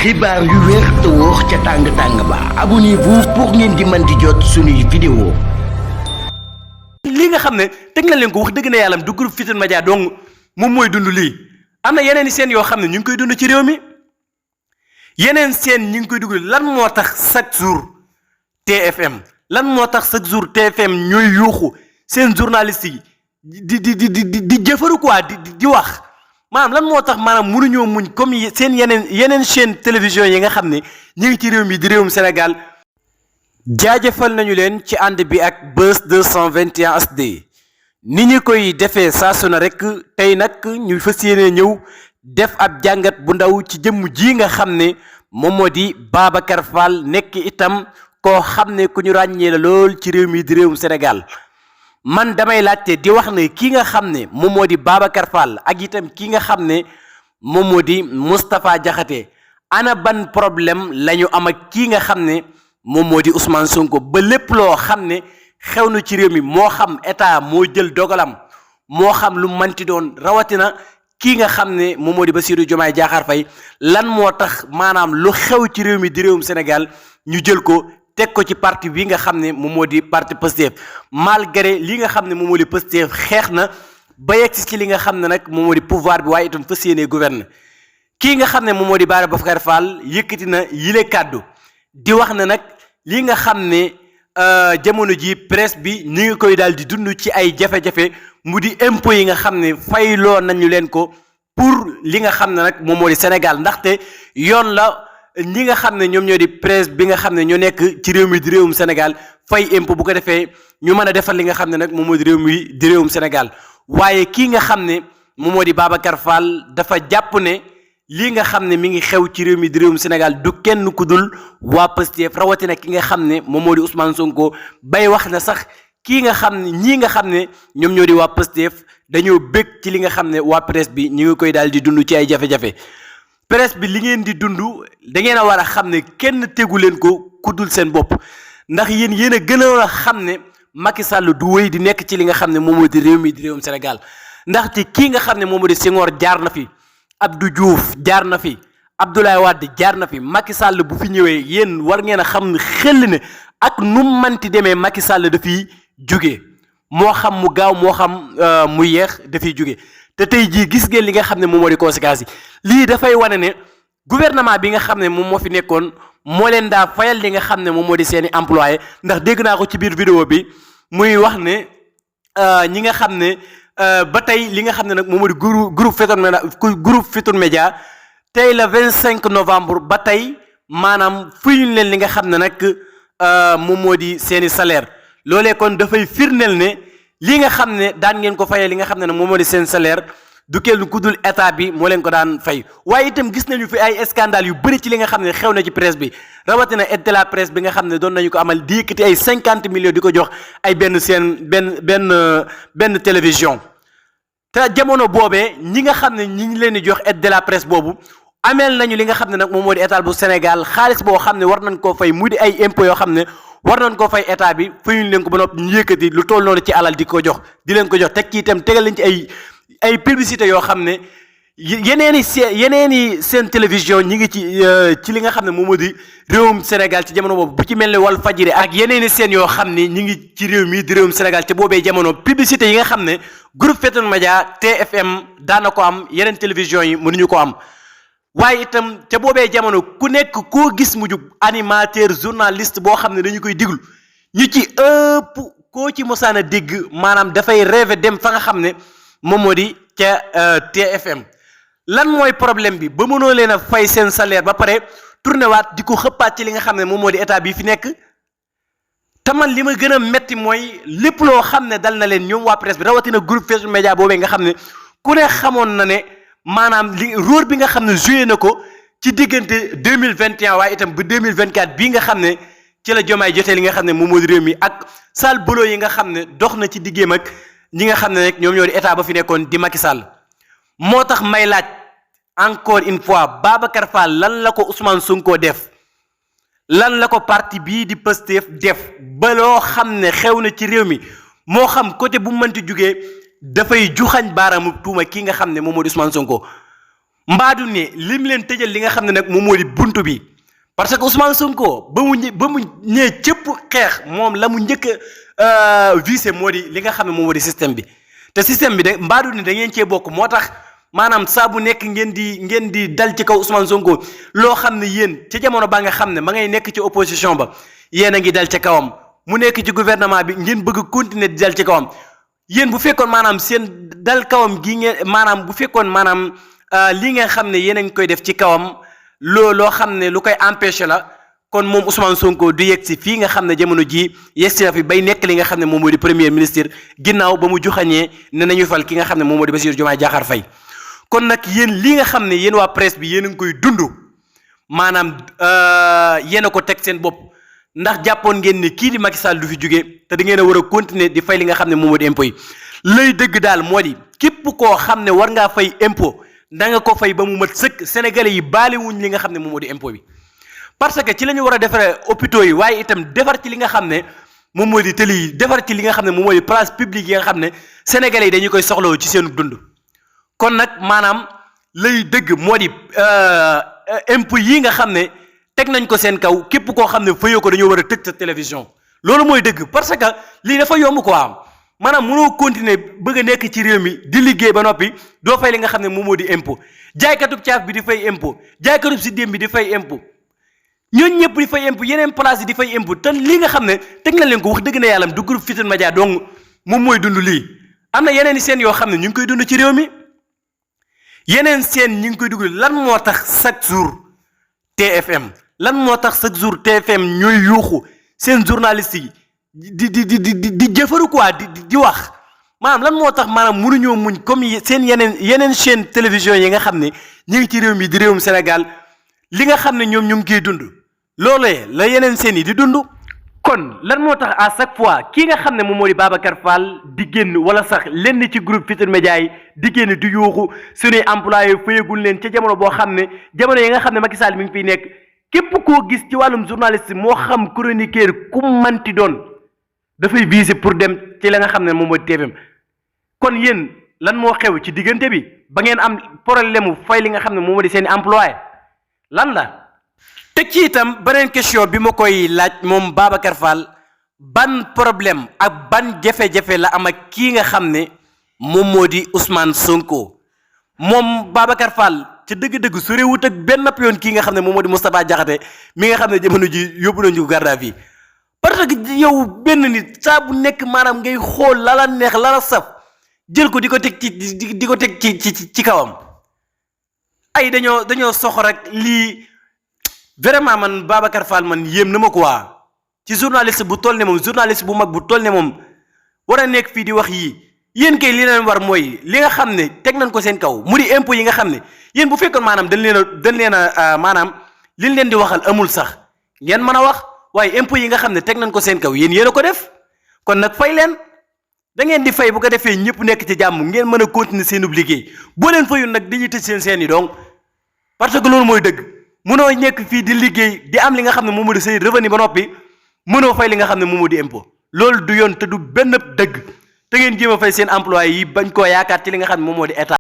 xibaar yu wér te wóor ca tàng ba abonnez-vous pour ngeen di mën di jot suñuy vidéo. li nga xam ne teg na leen ko wax dëgg na yàlla du groupe Futurs Médias donc moom mooy dund lii am na yeneen i seen yoo xam ne ñu ngi koy dund ci réew mi yeneen seen ñu ngi koy dugg lan moo tax chaque jour TFM lan moo tax chaque jour TFM ñooy yuuxu seen journaliste yi di jëfaru quoi di wax maanaam lan moo tax maanaam mënuñoo muñ comme seen yeneen chaîne télévision yi nga xam ne ñu ngi ci réew mi di réewum Sénégal. jaajëfal nañu leen ci ànd bi ak Buzz 221 HD ni ñu koy defee saa su ne rek tey nag ñu fas yéene ñëw def ab jàngat bu ndaw ci jëmm ji nga xam ne moom moo di Babacar Fall nekk itam koo xam ne ku ñu ràññee la lool ci réew mi di réewum Sénégal. man damay laajte di wax ne kii nga xam ne moom moo di Babacar Fall ak itam kii nga xam ne moom moo di Moustapha Diakhaté ana ban problème la ñu am ak kii nga xam ne moom moo di Ousmane Sonko ba lépp loo xam ne xew na ci réew mi moo xam état moo jël dogalam moo xam lu manti doon rawatina kii nga xam ne moom moo di Bassirou Diomaye Diakhar Faye lan moo tax maanaam lu xew ci réew mi di réewum Sénégal ñu jël ko teg ko ci parti bi nga xam ne moom moo di parti Pastef malgré li nga xam ne moom moo di Pastef xeex na ba yegg ci li nga xam ne nag moom moo di pouvoir bi waaye itam fas yéene gouverne kii nga xam ne moom moo di Babacar Fall yëkkati na yile kàddu di wax na nag li nga xam ne jamono ji presse bi ñu ngi koy daal di dund ci ay jafe-jafe mu di impôt yi nga xam ne fayloo nañu leen ko pour li nga xam ne nag moom moo di Sénégal ndaxte yoon la ñi nga xam ne ñoom ñoo di presse bi nga xam ne ñoo nekk ci réew mi di réewum Sénégal fay impôt bu ko defee ñu mën a defal li nga xam ne nag moom moo di réew mi di réewum Sénégal waaye kii nga xam ne moom moo di Babacar Fall dafa jàpp ne lii nga xam ne mi ngi xew ci réew mi di réewum Sénégal du kenn ku dul waa Pastef rawatina ki nga xam ne moom moo di Ousmane Sonko bay wax na sax kii nga xam ne ñii nga xam ne ñoom ñoo di waa Pastef dañoo bëgg ci li nga xam ne waa presse bi ñu ngi koy daal di dund ci ay jafe-jafe presse bi li ngeen di dund da ngeen a war a xam ne kenn tegu leen ko ku dul seen bopp ndax yéen a gën a xam ne Macky Sall du wéy di nekk ci li nga xam ne moom moo di réew mi di réewum Sénégal ndaxte kii nga xam ne moom moo di Senghor jaar na fi Abdou Diouf jaar na fi Abdoulaye Wade jaar na fi Macky Sall bu fi ñëwee yéen war ngeen a xam xel ne ak nu manti demee Macky Sall dafiy jóge moo xam mu gaaw moo xam mu yeex dafiy jóge te tey jii gis ngeen li nga xam ne moom moo di conséquences yi lii dafay wane ne gouvernement bi nga xam ne moom moo fi nekkoon moo leen daa fayal li nga xam ne moom moo di seeni employé ndax dégg naa ko ci biir vidéo bi muy wax ne ñi nga xam ne ba tey li nga xam ne nag moom moo di groupe Futurs Médias tey la 25 novembre ba tey maanaam fuyuñ leen li nga xam ne nag moom moo di seeni salaire loolee kon dafay firndeel ne li nga xam ne daan ngeen ko fayee li nga xam ne nag moom moo di seen salaire du kenn ku dul état bi moo leen ko daan fay waaye itam gis nañu fi ay scandale yu bëri ci li nga xam ne xew na ci presse bi rawatina aide de la presse bi nga xam ne doon nañu ko amal di yëkkati ay 50 millions di ko jox ay benn télévision te jamono boobee ñi nga xam ne ñi ngi leen di jox aide de la presse boobu ameel nañu li nga xam ne nag moom moo di état bu Sénégal xaalis boo xam ne war nañ koo fay mu di ay impôts yoo xam ne war nañ koo fay état bi fayuñ leen ko ba noppi ñu yëkkati lu toll noonu ci alal di ko jox di leen ko jox teg ci itam tegal leen ci ay publicité yoo xam ne yeneeni seen télévision ñi ngi ci li nga xam ne moom moo di réewum Sénégal ci jamono boobu bu ci mel ne Walf Fadjri ak yeneeni seen yoo xam ne ñi ngi ci réew mi di réewum Sénégal te boobee jamono publicité yi nga xam ne groupe Futurs Médias TFM daana ko am yeneen télévision yi mënuñu ko am waaye itam te boobee jamono ku nekk koo gis mu jug animateur journaliste boo xam ne dañu koy diglu ñu ci ëpp koo ci mosaan a dégg maanaam dafay rêver dem fa nga xam ne moom moo di ca TFM lan mooy problème bi ba mënoo leen a fay seen salaire ba pare tourné waat di ko xëppaat ci li nga xam ne moom moo di état bi fi nekk te man li ma gën a metti mooy lépp loo xam ne dal na leen ñoom waa presse bi rawatina groupe Futurs Médias boobee nga xam ne ku ne xamoon na ne maanaam li rôle bi nga xam ne joué na ko ci diggante 2021 waaye itam ba 2024 bii nga xam ne ci la Diomaye jotee li nga xam ne moom moo di réew mi ak sale boulot yi nga xam ne dox na ci diggéem ak ñi nga xam ne rek ñoom ñoo di état ba fi nekkoon di Macky Sall moo tax may laaj encore une fois Babacar Fall lan la ko Ousmane Sonko def lan la ko parti bii di Pastef def ba loo xam ne xew na ci réew mi moo xam côté bu mënti jugee dafay juxañ baaraamu tuuma kii nga xam ne moom moo di Ousmane Sonko mbaadu ne lim leen tëjal li nga xam ne nag moom moo di buntu bi parce que Ousmane Sonko ba mu ñëwee cëpp xeex moom la mu njëkk a visé moo di li nga xam ne moom moo di système bi te système bi de mbaadu ne da ngeen cee bokk moo tax maanaam saa bu nekk ngeen di dal ci kaw Ousmane Sonko loo xam ne yéen ca jamono ba nga xam ne ma ngay nekk ci opposition ba yéen a ngi dal ca kawam mu nekk ci gouvernement bi ngeen bëgg a continuer di dal ci kawam yéen bu fekkoon maanaam seen dal kawam gi ngeen maanaam bu fekkoon maanaam li ngeen xam ne yéen a ngi koy def ci kawam loo xam ne lu koy empêché la kon moom Ousmane Sonko du yegg si fii nga xam ne jamono jii yegg si na fi bay nekk li nga xam ne moom moo di premier ministre ginnaaw ba mu joxañee ne nañu fal ki nga xam ne moom moo di Bassirou Diomaye Diakhar Faye kon nag yéen li nga xam ne yéen waa presse bi yéen a ngi koy dund maanaam yéen a ko teg seen bopp ndax jàppoon ngeen ne kii di Macky Sall du fi jóge te da ngeen a war a continuer di fay li nga xam ne moom moo di impôt yi lay dëgg daal moo di képp koo xam ne war ngaa fay impôt da nga ko fay ba mu mat sëkk sénégalais yi baale wuñ li nga xam ne moom moo di impôt bi parce que ci la ñu war a defaree hôpitaux yi waaye itam defar ci li nga xam ne moom moo di tëli yi defar ci li nga xam ne moom moo di place publique yi nga xam ne sénégalais yi dañu koy soxlawoo ci seen dund kon nag maanaam lay dëgg moo di impôt yi nga xam ne teg nañ ko seen kaw képp koo xam ne fayoo ko dañoo war a tëj sa télévision loolu mooy dëgg parce que lii dafa yomb quoi maanaam mënoo continuer bëgg a nekk ci réew mi di liggéey ba noppi doo fay li nga xam ne moom moo di impôt jaaykatub caaf bi di fay impôt jaaykatub si déem bi di fay impôt ñooñu ñëpp di fay impôt yeneen place yi di fay impôt te lii nga xam ne teg na leen ko wax dëgg na yàlla du groupe Futurs Médias donc moom mooy dund lii am na yeneen i seen yoo xam ne ñu ngi koy dund ci réew mi yeneen seen ñu ngi koy dugg lan moo tax chaque jour TFM lan moo tax chaque jour TFM ñooy yuuxu seen journaliste yi di jëfaru quoi di wax maanaam lan moo tax maanaam mënuñoo muñ comme seen yeneen chaîne télévision yi nga xam ne ñu ngi ci réew mi di réewum Sénégal li nga xam ne ñoom ñu ngi koy dund loolee la yeneen seen yi di dund kon lan moo tax à chaque fois kii nga xam ne moom moo di Babacar Fall di génn wala sax lenn ci groupe Futurs Médias yi di génn di yuuxu suñuy employé fayagul leen ca jamono boo xam ne jamono yi nga xam ne Macky Sall mi ngi fiy nekk képp koo gis ci wàllum journaliste moo xam chroniqueur ku manti doon dafay viser pour dem ci la nga xam ne moom mooy TFM kon yéen lan moo xew ci diggante bi ba ngeen am problème mu fay li nga xam ne moom moo di seen employé lan la. teg ci itam beneen question bi ma koy laaj moom Babacar Fall ban problème ak ban jafe-jafe la am ak kii nga xam ne moom moo di Ousmane Sonko moom Babacar Fall ca dëgg-dëgg su réewut ak benn yoon kii nga xam ne moom moo di Moustapha Diakhaté mi nga xam ne jamono ji yóbbu nañu garde à vue parce que yow benn nit saa bu nekk maanaam ngay xool la la neex la la saf jël ko di ko teg di ko teg ci kawam ay dañoo soxor rek lii. vraiment man Babacar Fall man yéem na ma quoi ci journaliste bu toll ne moom journaliste bu mag bu toll ne moom war a nekk fii di wax yii yéen kay li leen war mooy li nga xam ne teg nañ ko seen kaw mu di impôt yi nga xam ne yéen bu fekkoon maanaam dañ leen a maanaam liñ leen di waxal amul sax ngeen mën a wax waaye impôt yi nga xam ne teg nañ ko seen kaw yéen a ko def kon nag fay leen da ngeen di fay bu ko defee ñëpp nekk ci jàmm ngeen mën a continuer seenub liggéey boo leen fayul nag dañuy tëj seen yi donc parce que loolu mooy dëgg. mënoo nekk fii di liggéey di am li nga xam ne moom moo di say revenu ba noppi mënoo fay li nga xam ne moom moo di impôt loolu du yoon te du benn dëgg te ngeen jéem a fay seen employé yi bañ koo yaakaar ci li nga xam ne moom moo di état